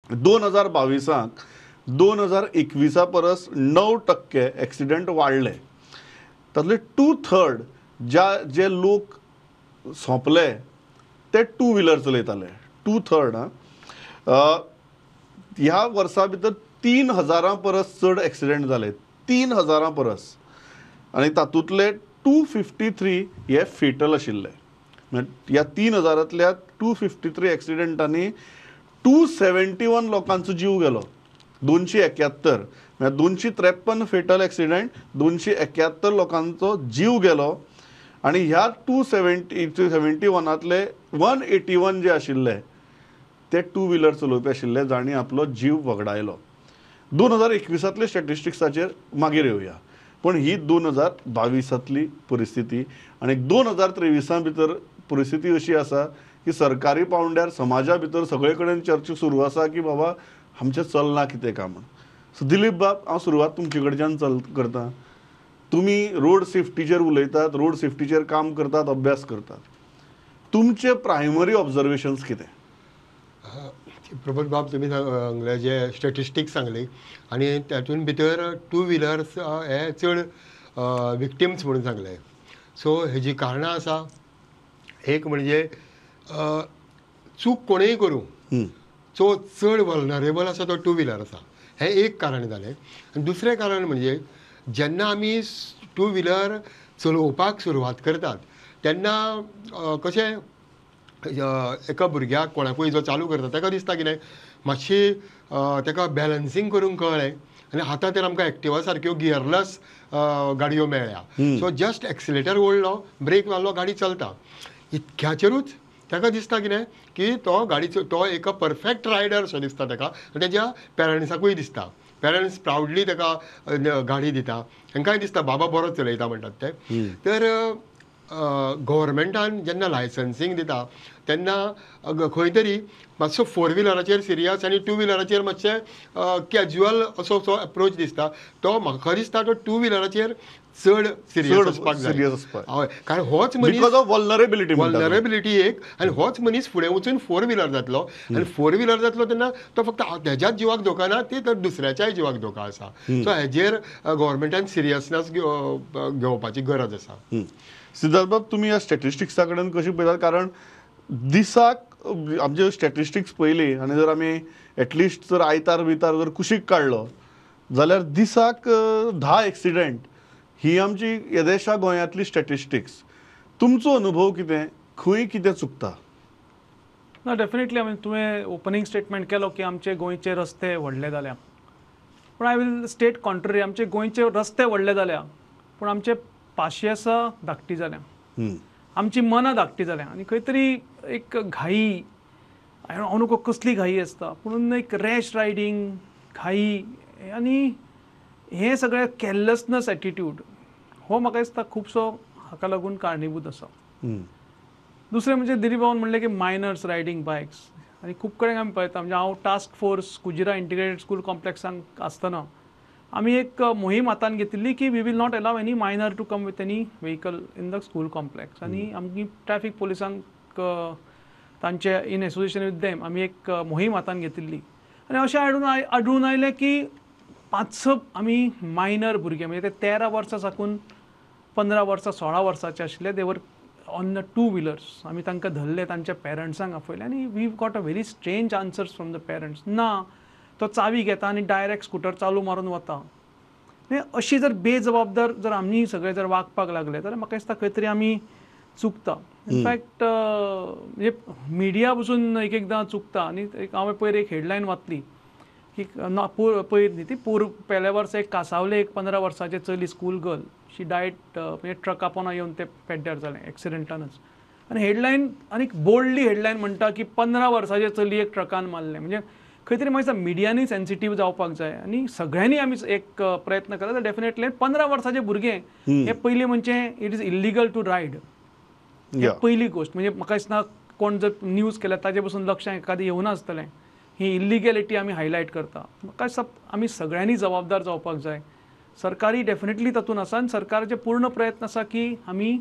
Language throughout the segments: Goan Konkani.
2022 2021 परस 9% एक्सिडंट वाडले. तातले 2/3 ज्या जे लोक सोंपले ते टू व्हिलर चलयताले. 2/3 ह्या वर्सा भितर 3000 परस चड एक्सिडंट जाले, 3000 परस, आनी तातूंतले 253 हे फेटल आशिल्ले. ह्या 3000तल्या 253 एक्सिडंटांनी 271 लोकांचो जीव गेलो, 271, म्हळ्यार 253 फेटल एक्सिडंट, 271 लोकांचो जीव गेलो. आनी ह्या 271तले 181 जे आशिल्ले ते टू व्हिलर चलोवपी आशिल्ले जांणी आपलो जीव वगडायलो. 2021तले स्टॅटिस्टिक्साचेर मागीर येवया, पूण ही 2022तली परिस्थिती. आनी 2023 भितर परिस्थिती अशी आसा की सरकारी पावंड्यार समाजा भितर सगळे कडेन चर्चा सुरू आसा की बाबा आमचें चलना कितें काय म्हूण. सो दिलीप बाब, हांव सुरवात तुमचे कडच्यान करता. तुमी रोड सेफ्टीचेर उलयतात, रोड सेफ्टीचेर काम करतात, अभ्यास करतात, तुमचे प्रायमरी ऑब्जर्वेशन्स कितें? प्रबोध बाब, तुमी सांगले जे स्टेटिस्टिक्स सांगले आनी तातूंत भितर टू व्हिलर्स हे चड विक्टिम्स म्हणून सांगले. सो हेजी कारणां आसा, एक म्हणजे चूक कोणूय करूं, जो चड वल्नरेबल आसा तो टू व्हिलर आसा, हें एक कारण जालें. आनी दुसरें कारण म्हणजे जेन्ना आमी टू व्हिलर चलोवपाक सुरवात करतात तेन्ना कशें एका भुरग्याक कोणाकूय जो चालू करता ताका दिसता कितें मातशी ताका बॅलन्सींग करूंक कळ्ळें. आनी आतां तर आमकां एक्टिवा सारक्यो गियरलेस गाडयो मेळ्ळ्या, सो जस्ट एक्सिलेटर ओडलो, ब्रेक मारलो, गाडी चलता. इतक्याचेरूच ताका दिसता कितें की तो गाडी तो एक परफेक्ट रायडर सो दिसता ताका, आनी तेज्या पेरंट्साकूय दिसता, पेरंट्स प्रावडली ताका गाडी दिता, तांकांय दिसता बाबा बरो चलयता म्हणटात ते. तर गव्हर्मेंटान जेन्ना लायसन्सींग दिता तेन्ना खंय तरी मातसो फोर व्हिलराचेर सिरियस आनी टू व्हिलराचेर मातशें कॅज्युअल असो सो एप्रोच दिसता. तो म्हाका दिसता तो टू व्हिलराचेर चड सिरियस आसपाक जाय. हय, कारण होच मनीस वल्नरेबिलिटी, वल्नरेबिलिटी एक, आनी होच मनीस फुडें वचून फोर व्हिलर जातलो, आनी फोर व्हिलर जातलो तेन्ना तो फक्त तेज्याच जिवाक धोका ना, ती तर दुसऱ्याच्याय जिवाक धोका आसा. सो हेजेर गव्हर्मेंटान सिरियसनेस घेवपाची गरज आसा. सिद्धार्थ बाब, तुमी ह्या स्टॅटिस्टिक्सा कडेन कशी पळयतात? कारण दिसाक आमचे स्टॅटिस्टिक्स पळयली आनी जर आमी एटलिस्ट जर आयतार बितार जर कुशीक काडलो जाल्यार दिसाक 10 एक्सिडंट ही आमची येदेशा गोंयांतली स्टॅटिस्टिक्स. तुमचो अनुभव कितें, खंय कितें चुकता? ना, डेफिनेटली आमी तुवें ओपनींग स्टेटमेंट केलो की आमचे गोंयचे रस्ते व्हडले जाल्या, पूण I will state contrary. आमचे गोंयचे रस्ते व्हडले जाल्या पूण आमचे पाशियेसां धाकटी जाल्या, आमची मनां धाकटी जाल्या, आनी खंय तरी एक घाई, हांव नको कसली घाई आसता, पूण एक रॅश रायडींग, घाई आनी हें सगळें कॅरलेसनस एटिट्यूड हो म्हाका दिसता खुबसो हाका लागून कारणीभूत आसा. दुसरें म्हणजे दिलीप बाबान म्हणलें की मायनर्स रायडींग बायक्स, आनी खूब कडेन आमी पळयता. म्हणजे हांव task force Kujira integrated school कॉम्प्लेक्सांत आसतना आमी एक मोहीम हातान घेतिल्ली की we will not allow any minor to come with any vehicle in the school complex. आनी आमची ट्रॅफिक पोलिसांक तांचे इन एसोसिएशन विथ देम आमी एक मोहीम हातान घेतिल्ली, आनी अशें आढळून आयलें की 5-6 आमी मायनर भुरगे, म्हणजे ते 13 वर्सां साकून 15 वर्सां 16 वर्सांचे आशिल्ले, they were on the two wheelers. आमी तांकां धरले, तांच्या पेरंट्सांक आपयले, आनी we got a very strange answers from the parents. ना, तो चावी घेता आनी डायरेक्ट स्कुटर चालू मारून वता. अशी जर बेजबाबदार जर आमी सगळे जर वागपाक लागले जाल्यार म्हाका दिसता खंय तरी आमी चुकता. इनफॅक्ट म्हणजे मिडिया पसून एक एकदां चुकता. आनी हांवें पयर एक हेडलायन वाचली की ना, पयर न्ही ती पेल्या वर्सा एक कासावले एक 15 वर्साचें चली, स्कूल गर्ल, शी डायट, म्हणजे ट्रका पोंदा येवन तें पेड्ड्यार जालें एक्सिडंटानच. आनी हेडलायन आनी बोल्डली हेडलायन म्हणटा की 15 वर्साचें चली एक ट्रकान मारलें. म्हणजे खंय तरी म्हाका दिसता मिडियांनी सेन्सिटीव जावपाक जाय आनी सगळ्यांनी आमी एक प्रयत्न केला जाल्यार डेफिनेटली 15 वर्साचें भुरगें हें पयलीं म्हणजे it is illegal to ride, पयली गोश्ट. म्हणजे म्हाका दिसना कोण जर न्यूज केल्या ताजे पसून लक्षां एखादें येवना आसतलें. ही इल्लिगॅलिटी आमी हायलायट करता. म्हाका दिसता आमी सगळ्यांनी जबाबदार जावपाक जाय. सरकारी डेफिनेटली तातूंत आसा आनी सरकाराचे पूर्ण प्रयत्न आसा की आमी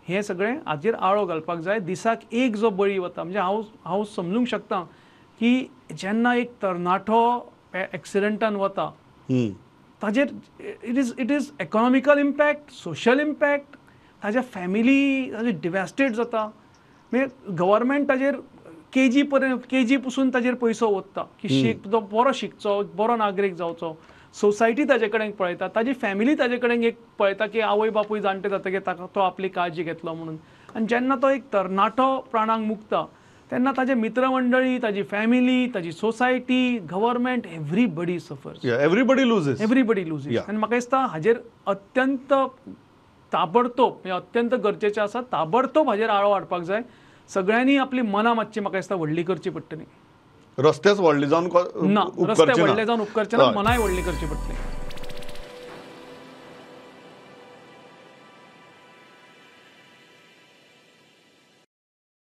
हें सगळें हाजेर आळो घालपाक जाय. दिसाक एक जो बळी वता, म्हणजे हांव समजूंक शकता की जेन्ना एक तरणाटो एक्सिडंटान वता ताजेर it is economical impact, social impact, ताज्या फॅमिली ताजे डिवेस्टेट जाता. म्हणजे गव्हर्मेंट ताजेर केजी पर्यंत, केजी पसून ताजेर पयसो ओतता की शीक, तो बरो शिकचो, बरो नागरीक जावचो. सोसायटी ताजे कडेन पळयता, ताजी फॅमिली ताजे कडेन एक पळयता की आवय बापूय जाणटे जातकीर ताका तो आपली काळजी घेतलो म्हणून. आनी जेन्ना तो एक तरणाटो प्राणाक मुकता तेन्ना ताजे मित्रमंडळी, ताजी फॅमिली, ताजी society, government, everybody suffers, everybody loses, everybody loses. आनी म्हाका दिसता हाजेर अत्यंत ताबडतोब, म्हणजे अत्यंत गरजेचें आसा ताबडतोब हाजेर आळो हाडपाक जाय. सगळ्यांनी आपली मनां मातशी म्हाका दिसता व्हडली करची पडटली. रस्तेच व्हडले जावन ना, रस्ते व्हडले जावन उपकारचे ना, मनाय व्हडली करची पडटली.